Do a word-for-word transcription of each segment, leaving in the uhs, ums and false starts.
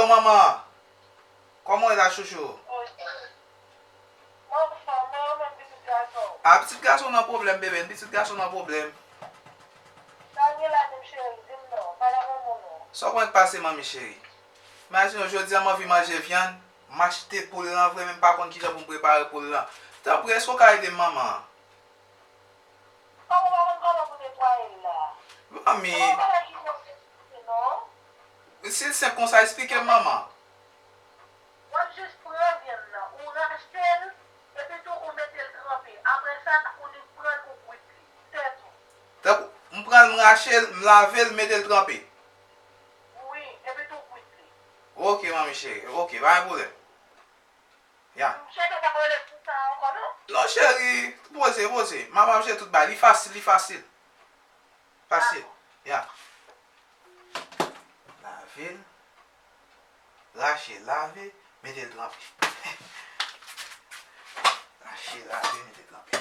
Manman, kòman w ye la, chouchou? Mwen anfòm, mwen renmen pitit gason. A, pitit gason nan pwoblèm, bebe, pitit gason nan pwoblèm. Sa gen la menm, cheri, di m non, pale avè mwen non. Sa w konn k pase, manmi cheri? Imajine w, jodi a m anvi manje vyann, m achte poul lan vre, men m pa konn kijan pou m prepare poul lan. Tanpri, èske w ka ede m, manman? Kòman w pa konn kòman pou netwaye l la? Manmi. Ou pa wè ki bò se non? Si l senp konsa, esplike m, manman. W ap jis pran vyann nan, ou rache l, epi tou ou mete l tranpe. Apre sa, ou vin pran l, ou kwit li. Se tou. Tankou, m pran l, m rache l, m lave l, m mete l tranpe. Wi, epi tou ou kwit li. Oke, manmi cheri. Oke, pa gen pwoblèm. Ya. Misye te ka rele pou sa ankò, non? Non, cheri, poze, poze. M ap manje tout bagay. Li fasil, li fasil. Fasil. Ya. Lave l. Rache, lave, mete l tranpe. Rache, lave, mete l tranpe.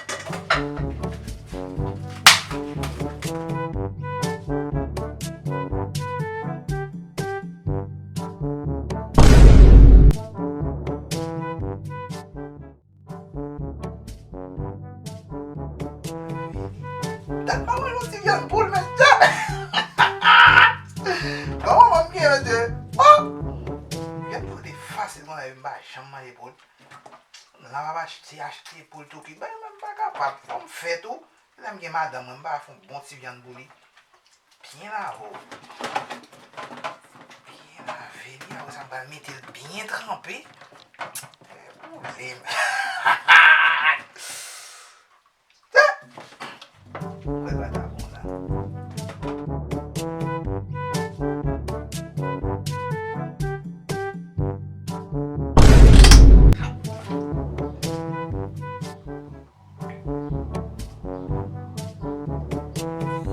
Dat pa manje yon ti vyann poul, mesye. Bon, manman m gen, mesye. Bon. Vyann poul te fasil konsa, epi m pa janm manje poul. La, m ap achte, achte poul tou ki bay, men m pa kapab. Fò m fè tou. Lè m gen madanm mwen, m pa fè yon bon ti vyann pou li. Byen lave w. Byen lave li. Apre sa, m pral mete l byen tranpe. Boule m. Mwen pa ta bon la.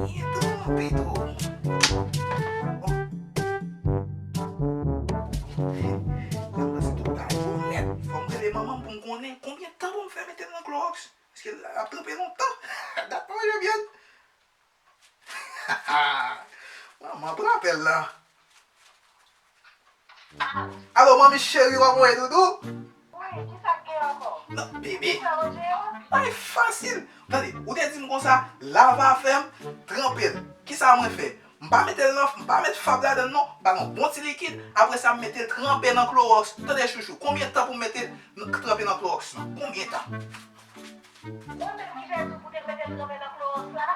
Byen tranpe tou. Bon. Sa pase tout bagay bon nèt. Fò m rele manman m pou m konnen konbyen tan pou m fè mete l nan klowòks. Paske l ap tranpe lontan. Dat pa manje vyann. Manman, pran apèl la. Alo, manmi cheri, w ap voye doudou? Wi, kisa k gen ankò? Non, bebe. Ou fè manje a? Ay, fasil. Tande, ou te di m konsa, lave afè m, tranpe l. Kisa mwen fè? M pa mete l nan, m pa met fab ladan l non, m ba l yon bon ti likid, apre sa m mete l tranpe nan klowòks. Tande chouchou, konbyen tan pou m mete l n-, tranpe nan klowòks lan? Konbyen tan? Ou menm ki te di pou te mete l tranpe nan klowòks la?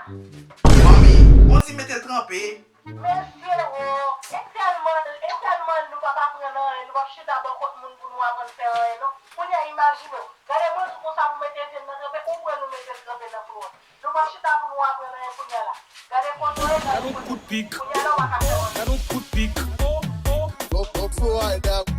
Manmi, bon di mete l tranpe. Mesye wo, e tèlman, e tèlman nou p ap aprann anyen, nou p ap chita bò kot moun pou nou aprann fè anyen non. Kounye a imajine w, gade mwen di w konsa pou mete vyann nan tranpe, ou pran nou mete l tranpe nan klowòks. Nou p ap chita pou nou aprann anyen kounye a la. Gade kote w ye, gade kote w ye. Kounye a la w pa ka fè anyen. Gade yon kout pik. Oh, oh. Go, go, go, go, go.